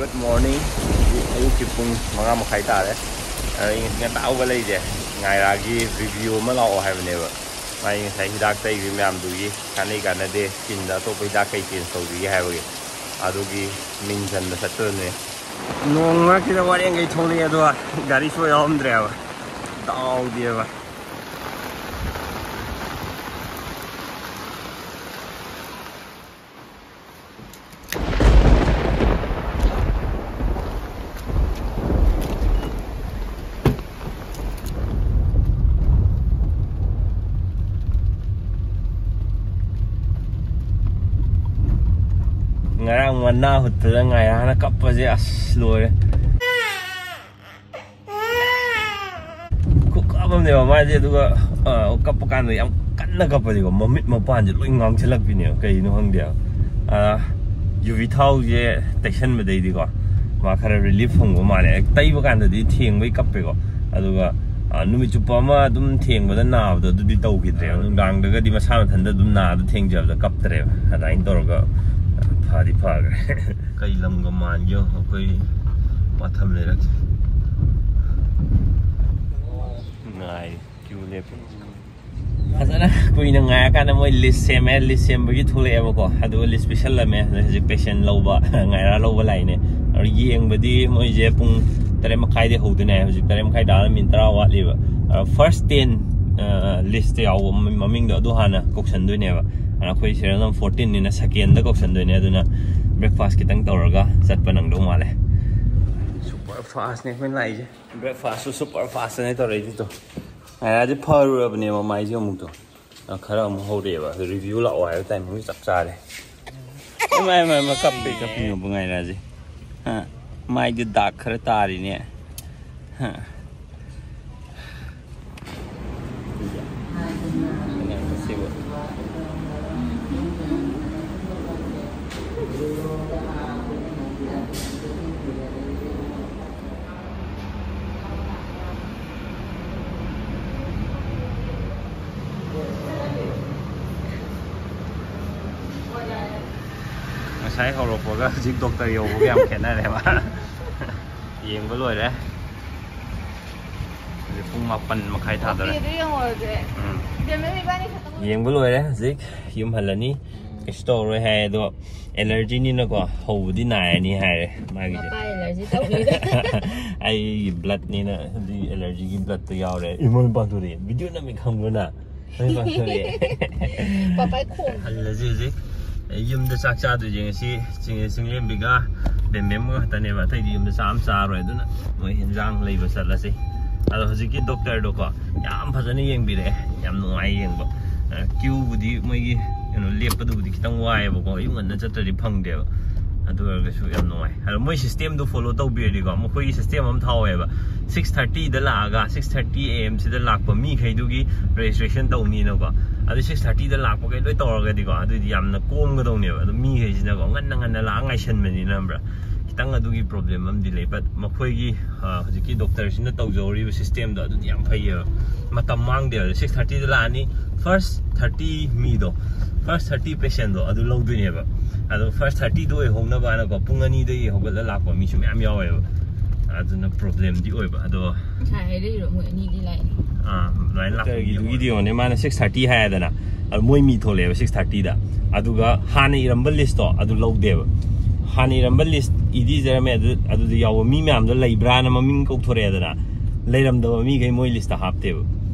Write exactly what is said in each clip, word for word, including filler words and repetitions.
Good morning. ꯍꯧꯖꯤꯛ ꯑꯌꯨꯛꯀꯤ ꯄꯨꯡ ꯃꯉꯥ ꯃꯈꯥꯏ ꯇꯥꯔꯦ꯫ ꯑꯗꯣ ꯑꯩ ꯉꯁꯤ ꯉꯟꯇꯥ ꯍꯧꯒꯠꯂꯛꯏꯁꯦ, ꯉꯥꯏꯔꯥꯒꯤ ꯔꯤꯚꯤꯌꯨ ꯑꯃ ꯂꯥꯛꯑꯣ ꯍꯥꯏꯕꯅꯦꯕ꯫ ꯃꯥꯒꯤ ꯉꯁꯥꯏ ꯍꯤꯗꯥꯛ ꯇꯩꯕꯤ ꯃꯌꯥꯝꯗꯨꯒꯤ ꯀꯥꯟꯅꯩ ꯀꯥꯟꯅꯗꯦ, ꯁ꯭ꯀꯤꯟꯗ ꯑꯇꯣꯞꯄ ꯍꯤꯗꯥꯛ ꯀꯩ ꯆꯦꯟꯖ ꯇꯧꯁꯤꯒꯦ ꯍꯥꯏꯕꯒꯤ, ꯑꯗꯨꯒꯤ ꯃꯤꯡ ꯆꯟꯕ ꯆꯠꯇꯣꯏꯅꯦ꯫ ꯅꯣꯡ ꯃꯔꯛꯁꯤꯗ ꯋꯥꯔꯦꯡꯈꯩ ꯊꯣꯛꯂꯛꯑꯦ, ꯑꯗꯣ ꯒꯥꯔꯤ ꯁꯣ ꯌꯥꯎꯔꯝꯗ꯭ꯔꯦꯕ꯫ ꯗꯥꯎꯗꯤꯕ꯫ ꯉꯔꯥꯡ ꯃꯅꯥ ꯍꯨꯠꯄꯗ ꯉꯥꯏꯔꯥꯅ ꯀꯞꯄꯁꯦ ꯑꯁ ꯂꯣꯏꯔꯦ꯫ ꯈꯨꯀꯞ ꯑꯃꯅꯦꯕ ꯃꯥꯁꯦ꯫ ꯑꯗꯨꯒ ꯑ, ꯀꯞꯄ ꯀꯥꯟꯗ ꯌꯥꯝ ꯀꯟꯅ ꯀꯞꯄꯗꯤꯀꯣ, ꯃꯃꯤꯠ ꯃꯄꯥꯟꯁꯦ ꯂꯣꯏ ꯉꯥꯡꯁꯤꯜꯂꯛꯄꯤꯅꯦꯕ, ꯀꯩꯅꯣ ꯈꯪꯗꯦꯕ꯫ ꯑ, ꯌꯨꯕꯤ ꯊꯥꯎꯁꯦ ꯇꯩꯁꯟꯕꯗꯩꯗꯤꯀꯣ ꯃꯥ ꯈꯔ ꯔꯤꯂꯤꯐ ꯐꯪꯕ ꯃꯥꯜꯂꯦ꯫ ꯍꯦꯛ ꯇꯩꯕ ꯀꯥꯟꯗꯗꯤ ꯊꯦꯡꯕꯩ ꯀꯞꯄꯦꯀꯣ, ꯑꯗꯨꯒ ꯑ, ꯅꯨꯃꯤꯠ ꯆꯨꯞꯄ ꯑꯃ ꯑꯗꯨꯝ ꯊꯦꯡꯕꯗ ꯅꯥꯕꯗꯣ ꯑꯗꯨꯗꯤ ꯇꯧꯈꯤꯗ꯭ꯔꯦꯕ꯫ ꯅꯨꯡꯗꯥꯡꯗꯒꯗꯤ ꯃꯁꯥ ꯃꯊꯟꯇ ꯑꯗꯨꯝ ꯅꯥꯕꯗ ꯊꯦꯡꯖꯕꯗ ꯀꯞꯇ꯭ꯔꯦꯕ꯫ ꯑꯗꯨꯃꯥꯏꯅ ꯇꯧꯔꯒ ꯐꯗꯤ ꯐꯈ꯭ꯔꯦ꯫ ꯀꯩ ꯂꯝꯒ ꯃꯥꯟꯒꯦ ꯑꯩꯈꯣꯏ ꯃꯇꯝ ꯂꯩꯔꯛꯁꯦ꯫ ꯉꯥꯏ ꯀ꯭ꯌꯨ ꯂꯦꯞꯄꯤ꯫ ꯐꯖꯅ ꯀꯨꯏꯅ ꯉꯥꯏꯔꯀꯥꯟꯗ ꯃꯣꯏ ꯂꯤꯁ ꯁꯦꯝꯃꯦ꯫ ꯂꯤꯁ ꯁꯦꯝꯕꯒꯤ ꯊꯣꯛꯂꯛꯑꯦꯕꯀꯣ, ꯑꯗꯨꯒ ꯂꯤꯁ ꯄꯤꯁꯜꯂꯝꯃꯦ꯫ ꯑꯗ ꯍꯧꯖꯤꯛ ꯄꯦꯁꯦꯟ ꯂꯧꯕ ꯉꯥꯏꯔꯥ ꯂꯧꯕ ꯂꯥꯛꯏꯅꯦ꯫ ꯑꯗꯣ ꯌꯦꯡꯕꯗꯤ ꯃꯣꯏꯁꯦ ꯄꯨꯡ ꯇꯔꯦꯠ ꯃꯈꯥꯏꯗꯤ ꯍꯧꯗꯣꯏꯅꯦ꯫ ꯍꯧꯖꯤꯛ ꯇꯔꯦꯠ ꯃꯈꯥꯏ ꯇꯥꯔ ꯃꯤꯅꯤꯠ ꯇꯔꯥ ꯋꯥꯠꯂꯤꯕ꯫ ꯐꯥꯔꯁ ꯇꯦꯟ ꯂꯤꯁꯇ ꯌꯥꯎꯕ ꯃꯃꯤꯡꯗꯣ ꯑꯗꯨ ꯍꯥꯟꯅ ꯀꯧꯁꯟꯗꯣꯏꯅꯦꯕ꯫ ꯑꯗꯨꯅ ꯑꯩꯈꯣꯏ ꯁꯦꯔꯤꯌꯦꯜ ꯅꯝꯕꯔ ꯐꯣꯔꯇꯤꯟꯅꯤꯅ ꯁꯦꯀꯦꯟꯗ ꯀꯧꯁꯟꯗꯣꯏꯅꯦ꯫ ꯑꯗꯨꯅ ꯕ꯭ꯔꯦꯛꯐꯥꯁ ꯈꯤꯇꯪ ꯇꯧꯔꯒ ꯆꯠꯄ ꯅꯪꯗꯧ ꯃꯥꯜꯂꯦ꯫ ꯁꯨꯄꯔ ꯐꯥꯁꯅꯦ ꯑꯩꯈꯣꯏꯅ ꯂꯥꯛꯏꯁꯦ꯫ ꯕ꯭ꯔꯦꯛꯐꯥꯁꯁꯨ ꯁꯨꯄꯔ ꯐꯥꯁꯇꯅꯦ ꯇꯧꯔꯛꯏꯁꯤꯗꯣ꯫ ꯉꯥꯏꯔꯥꯗꯤ ꯐꯔꯨꯔꯕꯅꯦ ꯃꯃꯥꯏꯁꯦ ꯑꯃꯨꯛꯇꯣ꯫ ꯑ, ꯈꯔ ꯑꯃꯨꯛ ꯍꯧꯔꯛꯑꯦꯕ꯫ ꯑꯗꯨ ꯔꯤꯚꯤꯌꯨ ꯂꯥꯛꯑꯣ ꯍꯥꯏꯕ ꯇꯥꯏꯃꯤꯡꯁꯦ ꯆꯞ ꯆꯥꯔꯦ꯫ ꯏꯃꯥ, ꯏꯃꯥ, ꯏꯃꯥ, ꯀꯞꯄꯦ, ꯀꯞꯄꯤꯅꯣꯕ ꯉꯥꯏꯔꯥꯁꯦ꯫ ꯍꯥ, ꯃꯥꯏꯗꯤ ꯗꯥꯛ ꯈꯔ ꯇꯥꯔꯤꯅꯦ꯫ ꯍꯥ꯫ ꯉꯁꯥꯏ ꯍꯧꯔꯛꯄꯒ ꯍꯧꯖꯤꯛ ꯗꯣꯛꯇꯔ ꯌꯧꯕꯒ ꯌꯥꯝ ꯈꯦꯠꯅꯔꯦꯕ꯫ ꯌꯦꯡꯕ ꯂꯣꯏꯔꯦ꯫ ꯍꯧꯖꯤꯛ ꯄꯨꯡ ꯃꯥꯄꯟ ꯃꯈꯥꯏ ꯊꯥꯗꯣꯔꯦ꯫ ꯑꯗꯨ ꯌꯦꯡꯉꯨꯔꯁꯦ꯫ ꯎꯝ꯫ ꯏꯕꯦꯝꯃ ꯏꯕꯥꯅꯤ ꯈꯛꯇꯪ ꯑꯣꯏ- ꯌꯦꯡꯕ ꯂꯣꯏꯔꯦ꯫ ꯍꯧꯖꯤꯛ ꯌꯨꯝ ꯍꯜꯂꯅꯤ꯫ ꯀꯩꯁꯨ ꯇꯧꯔꯔꯣꯏ ꯍꯥꯏ, ꯑꯗꯣ ꯑꯦꯂꯔꯖꯤꯅꯤꯅꯀꯣ ꯍꯧꯕꯗꯤ ꯅꯥꯏꯔꯅꯤ ꯍꯥꯏꯔꯦ ꯃꯥꯒꯤꯁꯦ꯫ ꯃꯄꯥ ꯑꯦꯂꯔꯖꯤ ꯇꯧꯔꯤꯗ꯫ ꯑꯩꯒꯤ ꯕ꯭ꯂꯠꯅꯤꯅ ꯑꯗꯨꯒꯤ ꯑꯦꯂꯔꯖꯤꯒꯤ ꯕ꯭ꯂꯠꯇꯣ ꯌꯥꯎꯔꯦ꯫ ꯏꯃꯣꯏ ꯄꯥꯡꯊꯣꯔꯛꯑꯦ, ꯚꯤꯗꯤꯑꯣ ꯅꯝꯃꯤ ꯈꯪꯕ꯭ꯔꯅ? ꯏꯃꯣꯏ ꯄꯥꯡꯊꯣꯔꯛꯑꯦ꯫ ꯄꯄꯥꯏ ꯈꯣꯡ꯫ ꯍꯜꯂꯁꯤ ꯍꯧꯖꯤꯛ꯫ ꯑꯩ ꯌꯨꯝꯗ ꯆꯥꯛ ꯆꯥꯗꯣꯏꯁꯦ ꯉꯁꯤ ꯆꯤꯡ- ꯆꯤꯡꯂꯦꯝꯕꯤꯒ ꯕꯦꯝꯕꯦꯝꯒ ꯈꯛꯇꯅꯦꯕ, ꯑꯇꯩꯗꯤ ꯌꯨꯝꯗ ꯆꯥꯛ ꯑꯃ ꯆꯥꯔꯣꯏ꯫ ꯑꯗꯨꯅ ꯃꯣꯏ ꯍꯦꯟꯖꯥꯡ ꯂꯩꯕ ꯆꯠꯂꯁꯤ꯫ ꯑꯗꯣ ꯍꯧꯖꯤꯛꯀꯤ ꯗꯣꯛꯇꯔꯗꯣꯀꯣ ꯌꯥꯝ ꯐꯖꯅ ꯌꯦꯡꯕꯤꯔꯛꯑꯦ, ꯌꯥꯝ ꯅꯨꯡꯉꯥꯏ ꯌꯦꯡꯕ꯫ ꯀ꯭ꯌꯨꯕꯨꯗꯤ ꯃꯣꯏꯒꯤ ꯀꯩꯅꯣ ꯂꯦꯞꯄꯗꯨꯕꯨꯗꯤ ꯈꯤꯇꯪ ꯋꯥꯏꯑꯦꯕꯀꯣ, ꯑꯌꯨꯛ ꯉꯟꯅ ꯆꯠꯇ꯭ꯔꯗꯤ ꯐꯪꯗꯦꯕ꯫ ꯑꯗꯨ ꯑꯣꯏꯔꯒꯁꯨ ꯌꯥꯝ ꯅꯨꯡꯉꯥꯏ꯫ ꯑꯗꯣ ꯃꯣꯏ ꯁꯤꯁꯇꯦꯝꯗꯣ ꯐꯣꯂꯣ ꯇꯧꯕꯤꯔꯗꯤꯀꯣ, ꯃꯈꯣꯏꯒꯤ ꯁꯤꯁꯇꯦꯝ ꯑꯃ ꯊꯥꯎꯋꯦꯕ꯫ ꯁꯤꯛꯁ ꯊꯥꯔꯇꯤꯗ ꯂꯥꯛꯑꯒ ꯁꯤꯛꯁ ꯊꯥꯔꯇꯤ ꯑꯦ ꯑꯦꯝ ꯁꯤꯗ ꯂꯥꯛꯄ ꯃꯤꯈꯩꯗꯨꯒꯤ ꯔꯦꯖꯤꯁꯇ꯭ꯔꯦꯁꯟ ꯇꯧꯅꯤꯅꯀꯣ꯫ ꯑꯗꯨ ꯁꯤꯛꯁ ꯊꯥꯔꯇꯤꯗ ꯂꯥꯛꯄꯈꯩ ꯂꯣꯏ ꯇꯧꯔꯒꯗꯤꯀꯣ, ꯑꯗꯨꯏꯗꯤ ꯌꯥꯝꯅ ꯀꯣꯝꯒꯗꯧꯅꯦꯕ꯫ ꯑꯗꯣ ꯃꯤꯈꯩꯁꯤꯅꯀꯣ ꯉꯟꯅ ꯉꯟꯅ ꯂꯥꯛꯑ ꯉꯥꯏꯁꯟꯕꯅꯤꯅ, ꯈꯪꯕ꯭ꯔꯥ, ꯈꯤꯇꯪ ꯑꯗꯨꯒꯤ ꯄ꯭ꯔꯣꯕ꯭ꯂꯦꯝ ꯑꯃꯗꯤ ꯂꯩ꯫ ꯕꯠ ꯃꯈꯣꯏꯒꯤ ꯑ, ꯍꯧꯖꯤꯛꯀꯤ ꯗꯣꯛꯇꯔꯁꯤꯅ ꯇꯧꯖꯍꯧꯔꯤꯕ ꯁꯤꯁꯇꯦꯝꯗꯣ ꯑꯗꯨꯗꯤ ꯌꯥꯝ ꯐꯩꯌꯦꯕ꯫ ꯃꯇꯝ ꯃꯥꯡꯗꯦꯕ꯫ ꯁꯤꯛꯁ ꯊꯥꯔꯇꯤꯗ ꯂꯥꯛꯑꯅꯤ, ꯐꯥꯔꯁ ꯊꯥꯔꯇꯤ ꯃꯤꯗꯣ, ꯐꯥꯔꯁ ꯊꯥꯔꯇꯤ ꯄꯦꯁꯦꯟꯗꯣ ꯑꯗꯨ ꯂꯧꯗꯣꯏꯅꯦꯕ꯫ ꯑꯗꯣ ꯐꯥꯔꯁ ꯊꯥꯔꯇꯤꯗ ꯑꯣꯏꯍꯧꯅꯕꯅꯀꯣ, ꯄꯨꯡ ꯑꯅꯤꯗꯒꯤ ꯍꯧꯒꯠꯂ ꯂꯥꯛꯄ ꯃꯤꯁꯨ ꯃꯌꯥꯝ ꯌꯥꯎꯋꯦꯕ꯫ ꯑꯗꯨꯅ ꯄ꯭ꯔꯣꯕ꯭ꯂꯦꯝꯗꯤ ꯑꯣꯏꯕ꯫ ꯑꯗꯣ ꯉꯁꯥꯏ ꯍꯥꯏꯔꯛꯏꯔꯣ ꯃꯣꯏ ꯑꯅꯤꯗꯤ ꯂꯥꯛꯑꯦ? ꯑꯥ, ꯑꯗꯨꯃꯥꯏꯅ ꯂꯥꯛꯄꯒꯤꯗꯨꯒꯤꯗꯤ ꯌꯦꯡꯉꯣꯅꯦ, ꯃꯥꯅ ꯁꯤꯛꯁ ꯊꯥꯔꯇꯤ ꯍꯥꯏꯗꯅ, ꯑꯗꯨ ꯃꯣꯏ ꯃꯤ ꯊꯣꯛꯂꯛꯑꯦꯕ ꯁꯤꯛꯁ ꯊꯥꯔꯇꯤꯗ꯫ ꯑꯗꯨꯒ ꯍꯥꯟꯅ ꯏꯔꯝꯕ ꯂꯤꯁꯇꯣ ꯑꯗꯨ ꯂꯧꯗꯦꯕ꯫ ꯍꯥꯟꯅ ꯏꯔꯝꯕ ꯂꯤꯁ ꯏꯗꯤ ꯏꯖꯔꯝꯃꯦ, ꯑꯗꯨ, ꯑꯗꯨꯗ ꯌꯥꯎꯕ ꯃꯤ ꯃꯌꯥꯝꯗꯣ ꯂꯩꯕ꯭ꯔꯥꯅ ꯃꯃꯤꯡ ꯀꯧꯊꯣꯔꯛꯑꯦꯗꯅ, ꯂꯩꯔꯝꯗꯕ ꯃꯤꯈꯩ ꯃꯣꯏ ꯂꯤꯁꯇ ꯍꯥꯞꯇꯦꯕ꯫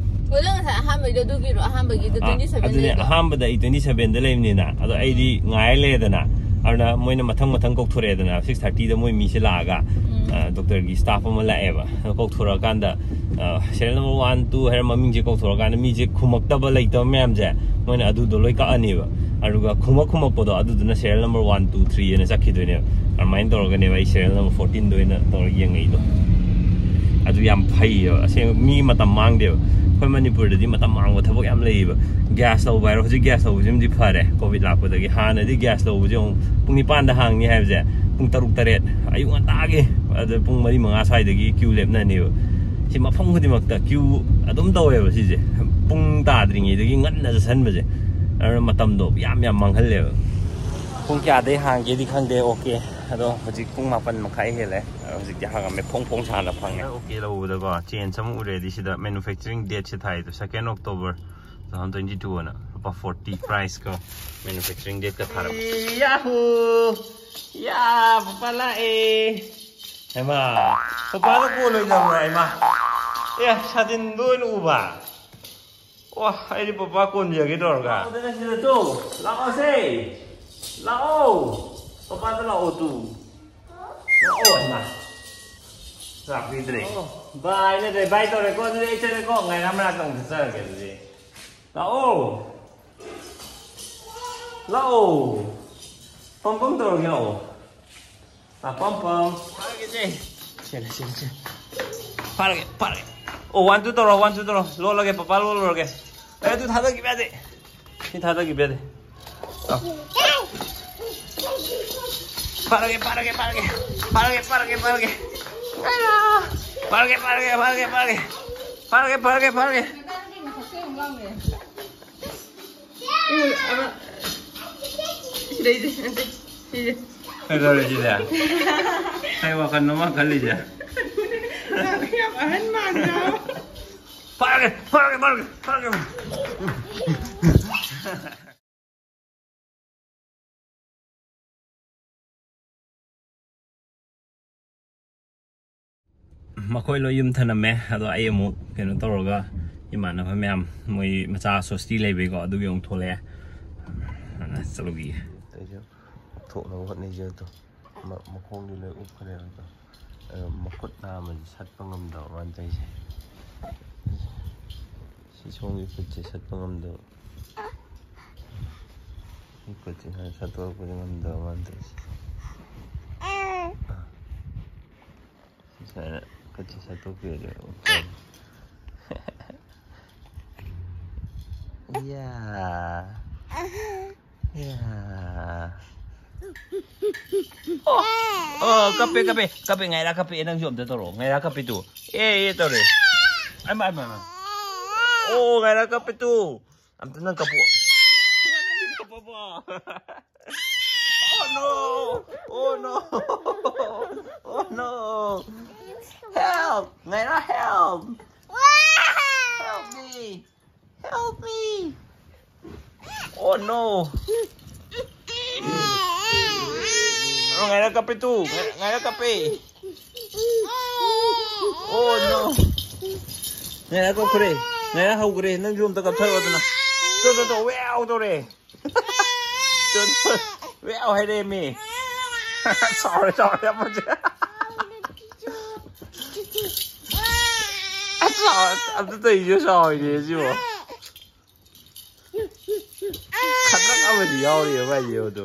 ꯑꯣ, ꯅꯪ ꯉꯁꯥꯏ ꯑꯍꯥꯟꯕꯩꯗꯣ ꯑꯗꯨꯒꯤꯔꯣ? ꯑꯍꯥꯟꯕꯒꯤꯗꯣ ꯑꯥ, twenty seven ꯑꯗꯨꯅꯦ, ꯂꯩꯗꯣ? ꯑꯍꯥꯟꯕꯗ ꯑꯩ twenty sevenꯗ ꯂꯩꯕꯅꯤꯅ, ꯑꯗꯣ ꯑꯩꯗꯤ ꯉꯥꯏꯔ ꯂꯩꯔꯦꯗꯅ꯫ ꯑꯗꯨꯅ ꯃꯣꯏꯅ ꯃꯊꯪ ꯃꯊꯪ ꯀꯧꯊꯣꯔꯛꯑꯦꯗꯅ, ꯁꯤꯛꯁ ꯊꯥꯔꯇꯤꯗ ꯃꯣꯏ ꯃꯤꯁꯦ ꯂꯥꯛꯑꯒ, ꯎꯝ꯫ ꯑ, ꯗꯣꯛꯇꯔꯒꯤ ꯁ꯭ꯇꯥꯐ ꯑꯃ ꯂꯥꯛꯑꯦꯕ꯫ ꯑꯗꯣ ꯀꯧꯊꯣꯔꯛꯑꯀꯥꯟꯗ, ꯑ, serial number one, two ꯍꯥꯏꯔ ꯃꯃꯤꯡꯁꯦ ꯀꯧꯊꯣꯔꯛꯑꯀꯥꯟꯗ ꯃꯤꯁꯦ ꯈꯨꯝꯃꯛꯇꯕ ꯂꯩꯇꯕ ꯃꯌꯥꯝꯁꯦ ꯃꯣꯏꯅ ꯑꯗꯨꯗꯣ ꯂꯣꯏ ꯀꯛꯑꯅꯦꯕ꯫ ꯑꯗꯨꯒ ꯈꯨꯝꯃꯛ ꯈꯨꯝꯃꯛꯄꯗꯣ ꯑꯗꯨꯗꯨꯅ serial number one, two, three ꯍꯥꯏꯅ ꯆꯠꯈꯤꯗꯣꯏꯅꯦꯕ꯫ ꯑꯗꯨꯃꯥꯏꯅ ꯇꯧꯔꯒꯅꯦꯕ ꯑꯩ serial number fourteenꯗ ꯑꯣꯏꯅ ꯇꯧꯔꯒ ꯌꯦꯡꯉꯛꯏꯗꯣ꯫ ꯑꯗꯨ ꯌꯥꯝ ꯐꯩꯌꯦꯕ, ꯑꯁꯦꯡꯕ ꯃꯤ ꯃꯇꯝ ꯃꯥꯡꯗꯦꯕ꯫ ꯑꯩꯈꯣꯏ ꯃꯅꯤꯄꯨꯔꯗꯗꯤ ꯃꯇꯝ ꯃꯥꯡꯕ ꯊꯕꯛ ꯌꯥꯝ ꯂꯩꯌꯦꯕ꯫ ꯒ꯭ꯌꯥꯁ ꯂꯧꯕ ꯍꯥꯏꯔꯣ, ꯍꯧꯖꯤꯛ ꯒ꯭ꯌꯥꯁ ꯂꯧꯕꯁꯤꯃꯗꯤ ꯐꯔꯦ ꯀꯣꯚꯤꯗ ꯂꯥꯛꯄꯗꯒꯤ꯫ ꯍꯥꯟꯅꯗꯤ ꯒ꯭ꯌꯥꯁ ꯂꯧꯕꯁꯦ ꯑꯃꯨꯛ ꯄꯨꯡ ꯅꯤꯄꯥꯟꯗ ꯍꯥꯡꯅꯤ ꯍꯥꯏꯕꯁꯦ, ꯄꯨꯡ ꯇꯔꯨꯛ ꯇꯔꯦꯠ, ꯑꯌꯨꯛ ꯉꯟꯇꯥꯒꯤ, ꯑꯗ ꯄꯨꯡ ꯃꯔꯤ ꯃꯉꯥ ꯁ꯭ꯋꯥꯏꯗꯒꯤ ꯀ꯭ꯌꯨ ꯂꯦꯞꯅꯅꯦꯕ꯫ ꯁꯤ ꯃꯐꯝ ꯈꯨꯗꯤꯡꯃꯛꯇ ꯀ꯭ꯌꯨ ꯑꯗꯨꯝ ꯇꯧꯋꯦꯕ ꯁꯤꯁꯦ, ꯄꯨꯡ ꯇꯥꯗ꯭ꯔꯤꯉꯩꯗꯒꯤ ꯉꯟꯅ ꯆꯠꯁꯟꯕꯁꯦ꯫ ꯑꯗꯨꯅ ꯃꯇꯝꯗꯣ ꯌꯥꯝ ꯌꯥꯝ ꯃꯥꯡꯍꯜꯂꯦꯕ꯫ ꯄꯨꯡ ꯀꯌꯥꯗꯩ ꯍꯥꯡꯒꯦꯗꯤ ꯈꯪꯗꯦ꯫ ꯑꯣꯀꯦ, ꯑꯗꯣ ꯍꯧꯖꯤꯛ ꯄꯨꯡ ꯃꯥꯄꯟ ꯃꯈꯥꯏ ꯍꯦꯜꯂꯦ꯫ ꯑꯗꯣ ꯍꯧꯖꯤꯛꯇꯤ ꯍꯥꯡꯉꯝꯃꯦ, ꯐꯣꯡ ꯐꯣꯡ ꯁꯥꯅ ꯐꯪꯉꯦ꯫ ꯑꯣꯀꯦ ꯂꯧꯕꯗꯀꯣ, ꯆꯦꯟꯖ ꯑꯃ ꯎꯔꯦꯗꯤ ꯁꯤꯗ ꯃꯦꯅꯨꯐꯦꯛꯆꯔꯤꯡ ꯗꯦꯠꯁꯦ ꯊꯥꯏꯗꯣ, second October two thousand twenty two ꯑꯅ ꯂꯨꯄꯥ ꯐꯣꯔꯇꯤ ꯄ꯭ꯔꯥꯏꯁꯀ ꯃꯦꯅꯨꯐꯦꯛꯆꯔꯤꯡ ꯗꯦꯠꯀ ꯊꯥꯔꯝꯃꯦ꯫ ꯌꯥꯍꯨ! ꯌꯥ, ꯄꯄꯥ ꯂꯥꯛꯑꯦ! ꯍꯩꯃꯥ! ꯄꯄꯥꯒ ꯀꯣꯜꯂꯣꯏꯗꯕ꯭ꯔꯣ? ꯍꯩꯃꯥ! ꯑꯦ, ꯁꯥꯇꯤꯟꯗꯣ ꯑꯣꯏꯅ ꯎꯕ꯫ ꯋꯥ, ꯑꯩꯗꯤ ꯄꯄꯥ ꯀꯣꯟꯕꯤꯔꯒꯦ ꯇꯧꯔꯒ꯫ ꯂꯥꯛꯑꯣꯗꯅ ꯁꯤꯗ ꯇꯨ꯫ ꯂꯥꯛꯑꯣꯁꯦ꯫ ꯂꯥꯛꯑꯣ꯫ ꯄꯄꯥꯗ ꯂꯥꯛꯑꯣ ꯇꯨ꯫ ꯂꯥꯛꯑꯣ, ꯍꯩꯃꯥ꯫ ꯂꯥꯛꯄꯤꯗ꯭ꯔꯦ꯫ ꯑꯣ, ꯕꯥꯏ ꯅꯠꯇ꯭ꯔꯦ, ꯕꯥꯏ ꯇꯧꯔꯦꯀꯣ꯫ ꯑꯗꯨꯗꯤ ꯑꯩ ꯆꯠꯂꯦꯀꯣ꯫ ꯉꯥꯏꯔꯥ ꯃꯅꯥꯛꯇ ꯑꯃꯨꯛ ꯆꯠꯆꯔꯒꯦ ꯑꯗꯨꯗꯤ꯫ ꯂꯥꯛꯑꯣ꯫ ꯂꯥꯛꯑꯣ꯫ ꯄꯝ ꯄꯝ ꯇꯧꯔꯒꯦ, ꯂꯥꯛꯑꯣ꯫ ꯄꯥ ꯄꯝ ꯄꯝ꯫ ꯐꯥꯔꯒꯦꯁꯦ꯫ ꯁꯦ, ꯁꯦ, ꯁꯦ꯫ ꯐꯥꯔꯒꯦ, ꯐꯥꯔꯒꯦ꯫ ꯑꯣ, ꯋꯥꯟ, ꯇꯨ ꯇꯧꯔꯣ, ꯋꯥꯟ, ꯇꯨ ꯇꯧꯔꯣ꯫ ꯂꯣꯜꯂꯒꯦ, ꯄꯄꯥ ꯂꯣꯜꯂꯨꯔꯒꯦ꯫ ꯑꯦ, ꯑꯗꯨ ꯊꯥꯗꯈꯤꯕ ꯌꯥꯗꯦ꯫ ꯁꯤ ꯊꯥꯗꯈꯤꯕ ꯌꯥꯗꯦ꯫ ꯑ꯫ ꯐꯥꯔꯒꯦ, ꯐꯥꯔꯒꯦ, ꯐꯥꯔꯒꯦ꯫ ꯐꯥꯔꯒꯦ, ꯐꯥꯔꯒꯦ, ꯐꯥꯔꯒꯦ꯫ ꯑꯌꯥ꯫ ꯐꯥꯔꯒꯦ, ꯐꯥꯔꯒꯦ, ꯐꯥꯔꯒꯦ, ꯐꯥꯔꯒꯦ꯫ ꯐꯥꯔꯒꯦ, ꯐꯥꯔꯒꯦ, ꯐꯥꯔꯒꯦ꯫ ꯎꯝ, ꯑꯃ, ꯁꯤꯗꯩꯗꯤ, ꯅꯠꯇꯦ, ꯁꯤꯁꯦ꯫ ꯀꯩꯗꯧꯔꯦ ꯁꯤꯗꯤ? ꯀꯩ ꯋꯥꯈꯜꯅꯣ ꯃꯥ ꯈꯜꯂꯤꯁꯦ? ꯌꯥꯝ ꯑꯍꯟ ꯃꯥꯟꯗ꯭ꯔꯣ? ꯐꯥꯔꯒꯦ, ꯐꯥꯔꯒꯦ, ꯐꯥꯔꯒꯦ, ꯐꯥꯔꯒꯦ꯫ ꯃꯈꯣꯏ ꯂꯣꯏ ꯌꯨꯝ ꯊꯅꯝꯃꯦ꯫ ꯑꯗꯣ ꯑꯩ ꯑꯃꯨꯛ ꯀꯩꯅꯣ ꯇꯧꯔꯒ, ꯏꯃꯥꯟꯅꯕ ꯃꯌꯥꯝ ꯃꯣꯏ ꯃꯆꯥ ꯁꯣꯁꯇꯤ ꯂꯩꯕꯩꯀꯣ, ꯑꯗꯨꯒꯤ ꯑꯃꯨꯛ ꯊꯣꯛꯂꯛꯑꯦ꯫ ꯑꯗꯨꯅ ꯆꯠꯂꯨꯈꯤꯒꯦ꯫ ꯑꯩꯁꯨ ꯊꯣꯛꯅꯕ ꯍꯣꯠꯅꯖꯩ ꯑꯗꯣ꯫ ꯃ-, ꯃꯈꯣꯡꯗꯤ ꯂꯣꯏ ꯎꯞꯈ꯭ꯔꯦꯕ ꯑꯗꯣ꯫ ꯑꯗꯣ ꯃꯈꯨꯠ ꯅꯥꯝꯃꯁꯦ ꯁꯠꯄ ꯉꯝꯗꯕ ꯃꯥꯅ ꯇꯧꯔꯤꯁꯦ꯫ ꯁꯤ ꯁꯣꯝꯒꯤ ꯈꯨꯠꯁꯦ ꯁꯠꯄ ꯉꯝꯗꯕ꯫ ꯁꯤ ꯈꯨꯠꯁꯦ ꯈꯔ ꯁꯠꯇꯣꯔꯛꯄꯁꯦ ꯉꯝꯗꯕ ꯃꯥꯅ ꯇꯧꯔꯤꯁꯦ꯫ ꯁꯨꯃꯥꯏꯅ ꯈꯨꯠꯁꯦ ꯁꯠꯇꯣꯛꯄꯤꯔꯗꯤ ꯑꯣꯀꯦ꯫ ꯏꯌꯥ꯫ ꯏꯌꯥ꯫ ꯑꯣ, ꯑꯣ, ꯀꯞꯄꯦ, ꯀꯞꯄꯦ, ꯀꯞꯄꯦ, ꯉꯥꯏꯔꯥ ꯀꯞꯄꯦ, ꯅꯪꯁꯨ ꯑꯝꯇ ꯇꯧꯔꯛꯑꯣ, ꯉꯥꯏꯔꯥ ꯀꯞꯄꯦ ꯇꯨ꯫ ꯑꯦ, ꯑꯦ, ꯇꯧꯔꯦ꯫ ꯑꯩꯃ, ꯑꯩꯃ, ꯑꯩꯃ꯫ ꯑꯣ, ꯉꯥꯏꯔꯥ ꯀꯞꯄꯦ ꯇꯨ꯫ ꯑꯝꯇ ꯅꯪ ꯀꯞꯄꯣ꯫ ꯅꯪ ꯀꯞꯄꯣ꯫ No! Oh no! Oh no! Help! Ngaira, help! Help me! Help me! Oh no! Oh, Ngaira kape tu! Ngaira, Ngaira kape! Oh no! Ngaira ꯀꯞꯈ꯭ꯔꯦ! Ngaira ꯍꯧꯈ꯭ꯔꯦ! ꯅꯪꯁꯨ ꯑꯝꯇ ꯀꯞꯊꯔꯛꯑꯣꯗꯅ! ꯇꯣ, ꯇꯣ, ꯇꯣ! ꯋꯦꯎ ꯇꯧꯔꯦ! ꯇꯣ, ꯇꯣ! ꯋꯦꯎ ꯍꯥꯏꯔꯛꯑꯦꯃꯤ! ꯆꯥꯎꯔꯦ, ꯆꯥꯎꯔꯦ, ꯑꯃꯁꯦ! ꯑꯁ, ꯑꯝꯇ ꯇꯧꯔꯤꯁꯦ ꯆꯥꯎꯔꯤꯅꯦ ꯁꯤꯕꯣ! ꯈꯗ꯭ꯔꯛ ꯑꯃꯗꯤ ꯌꯥꯎꯔꯤꯕ ꯃꯥꯏꯁꯦ ꯑꯗꯣ꯫